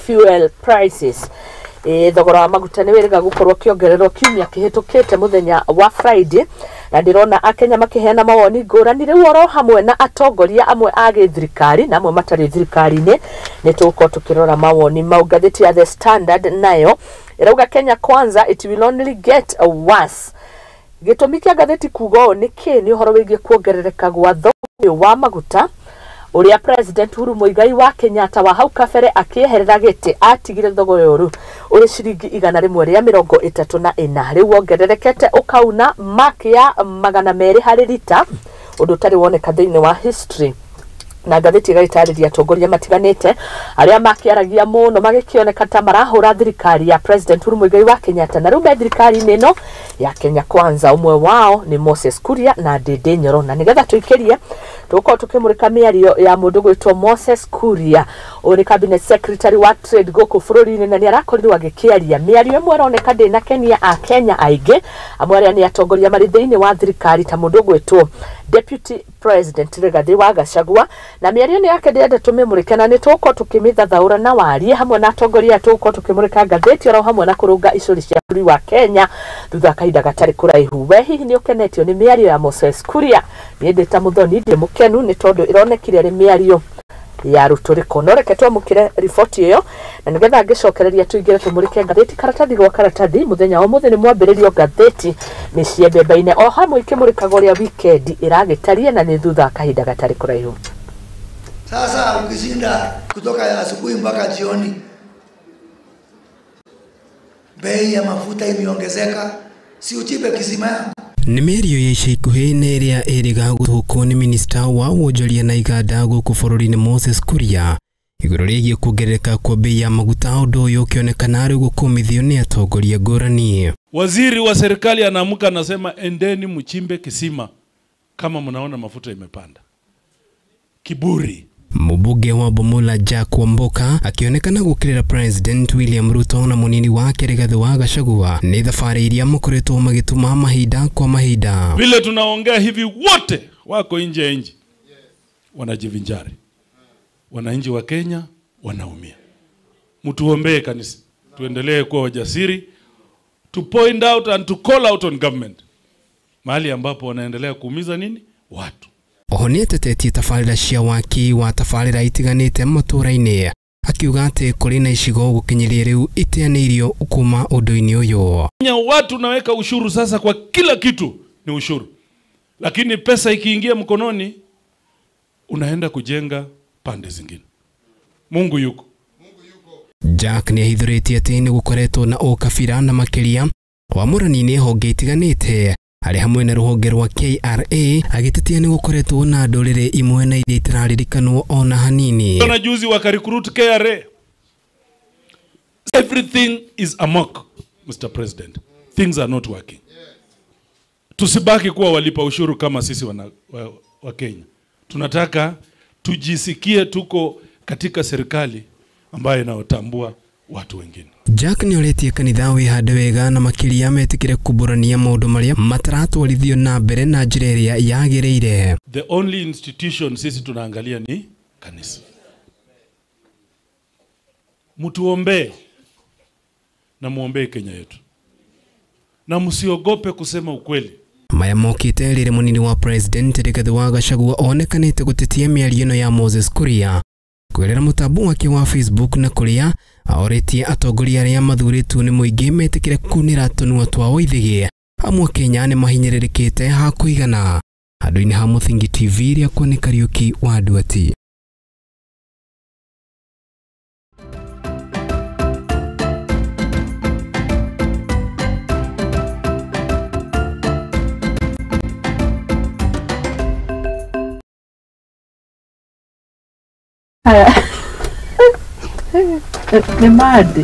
Fuel prices. Thogora wa maguta nĩ wĩrĩga gũkorwo ũkĩongererwo kiumia kĩhĩtũkĩte mũthenya wa Friday, na ndĩrona akenya makĩheana mawoni ngũrani rĩu oro hamwe na atongoria amwe a gĩthirikari na amwe matarĩ thirikari-inĩ. Nĩ tũgũkorwo tũkĩrora mawoni mau. Ngathĩti ya The Standard nayo ĩrauga Kenya Kwanza, it will only get worse. Gĩtũmi kĩa ngathĩti kuga ũũ nĩ kĩ? Nĩ ũhoro wĩgiĩ kuongerereka gwa thogora wa maguta ũrĩa President Uhuru Muigai wa Kenyatta wa hau kabere akĩeherera gĩtĩ atigire thogora ũyũ ũrĩ ciringi 134, rĩu wongererekete ũkauna mark ya 200 harĩ rita, ũndũ ũtarĩ woneka thĩinĩ wa history. Na ngathĩti ĩgagĩtarĩria atongoria matiganĩte arĩa makĩaragia mũno magĩkĩoneka ta marahũra thirikari ya President Uhuru Muigai wa Kenyatta, na rĩu me thirikari-inĩ ĩno ya Kenya Kwanza. Ũmwe wao nĩ Moses Kuria na Ndindi Nyoro, na nĩgetha tũikĩrie tũgũkorwo tũkĩmũrĩka mĩario ya mũndũ gwĩtwo Moses Kuria, ũyũ nĩ cabinet secretary wa trade gũkũ bũrũri-inĩ, na nĩ arakorirwo agĩkĩaria mĩario ĩmwe ĩroneka ndĩnakenia akenya aingĩ, amwe arĩa nĩ atongoria marĩ thĩinĩ wa thirikari ta mũndũ gwĩtwo Deputy President Rigathi wa Gachagua. Na mĩario ĩno yake ndĩrenda tũmĩmũrĩke na nĩ tũgũkorwo tũkĩmĩthathaũra na warie hamwe na atongoria, tũgũkorwo tũkĩmũrĩka ngathĩti oro hamwe na kũrũnga icũrĩ cia bũrũri wa Kenya thutha wa kahinda gatarĩ kũraihu. We hihi nĩ ũkenetio nĩ mĩario ya Moses Kuria? Niĩ ndĩ ta Mũthoni ndĩ mũkenu nĩ tondũ ĩronekire ĩrĩ mĩario ya rũtũrĩko. No reke twamũkĩre riboti ĩyo na nĩgetha ngĩcokereria tũingĩre tũmũrĩke ngathĩti karatathi gwa karatathi. Mũthenya wa ũmũthĩ nĩ mwambĩrĩrio ngathĩti mĩciĩ mbembe-inĩ o hamwe ikĩmũrĩkaga ũrĩa weekend ĩragĩtarie, na nĩ thutha wa kahinda gatarĩ kũraihu. Sasa ukishinda kutoka ya asubuhi mpaka jioni, bei ya mafuta imeongezeka, si uchipe kisima yangu. Nĩ mĩario ya ica ikuhĩ na ĩrĩa ĩrĩga gũthũkwo nĩ minista wa wonjoria na iganda gũkũ bũrũri-inĩ Moses Kuria igũrũ rĩgiĩ kuongerereka kwa bei ya maguta, ũndũ ũyũ ũkĩonekana arĩ gũkũmithio nĩ atongoria ngũrani. Waziri wa serikali anaamka anasema endeni mchimbe kisima kama mnaona mafuta imepanda. Kiburi. Mbunge wa Bumula Jack Wamboka akionekana gũkĩrĩra President William Ruto na mũnini wake Rigathi wa Gachagua nĩ thabarĩ iria makoretwo magĩtũma mahinda kwa mahinda. Vile tunaongea hivi wote wako nje ya nchi wanajivinjari, wananchi wa Kenya wanaumia. Mtuombee kanisa, tuendelee kuwa wajasiri to point out and to call out on government mahali ambapo wanaendelea kuumiza nini watu. Oho nĩatetetie tabarĩra cia waki wa tabarĩra itiganĩte matũra-inĩ, akiuga atĩ kũrĩ na icigo gũkinyĩria rĩu iteanĩirio kuma ũndũ-inĩ ũyũ. Watu naweka ushuru sasa kwa kila kitu ni ushuru, lakini pesa ikiingia mkononi unaenda kujenga pande zingine. Mungu yuko. Jack nĩahithũrĩtie atĩ nĩ gũkoretwo na ũkabira na makĩria wamũrani-inĩ honge itiganĩte arĩ hamwe na rũhonge rwa KRA, agĩtetia nĩ gũkoretwo na ndũrĩrĩ imwe na iria itararirikanwo ona hanini. Na juzi wakarecruit KRA. Everything is amok, Mr. President. Things are not working. Tusibaki kuwa walipa ushuru kama sisi wa Kenya. Tunataka tujisikie tuko katika serikali ambayo inaotambua watu wengine. Jack nĩoretie kanitha wĩhande wega na makĩria metĩkĩre kumbũrania maũndũ marĩa mataratwarithio na mbere na njĩra ĩrĩa yagĩrĩire. The only institution sisi tunaangalia ni kanisa. Mtuombee na muombee Kenya yetu, na msiogope kusema ukweli. Maya mokĩte rĩrĩ mũnini wa President Rigathi wa Gachagua onekanĩte gũtetia mĩario ĩno ya Moses Kuria kũgerera mũtambo wake wa Facebook, na kũrĩa aoretie atongoria arĩa mathurĩtwo nĩ mũingĩ metĩkĩre kunĩra tũnua twao ithĩgĩ, amwe Kenya nĩ mahinyĩrĩrĩkĩte ha kũigana. Handũ-inĩ ha Mũthingi TV rĩakwa nĩ Kariũki wa Nduati. Nĩ mandi.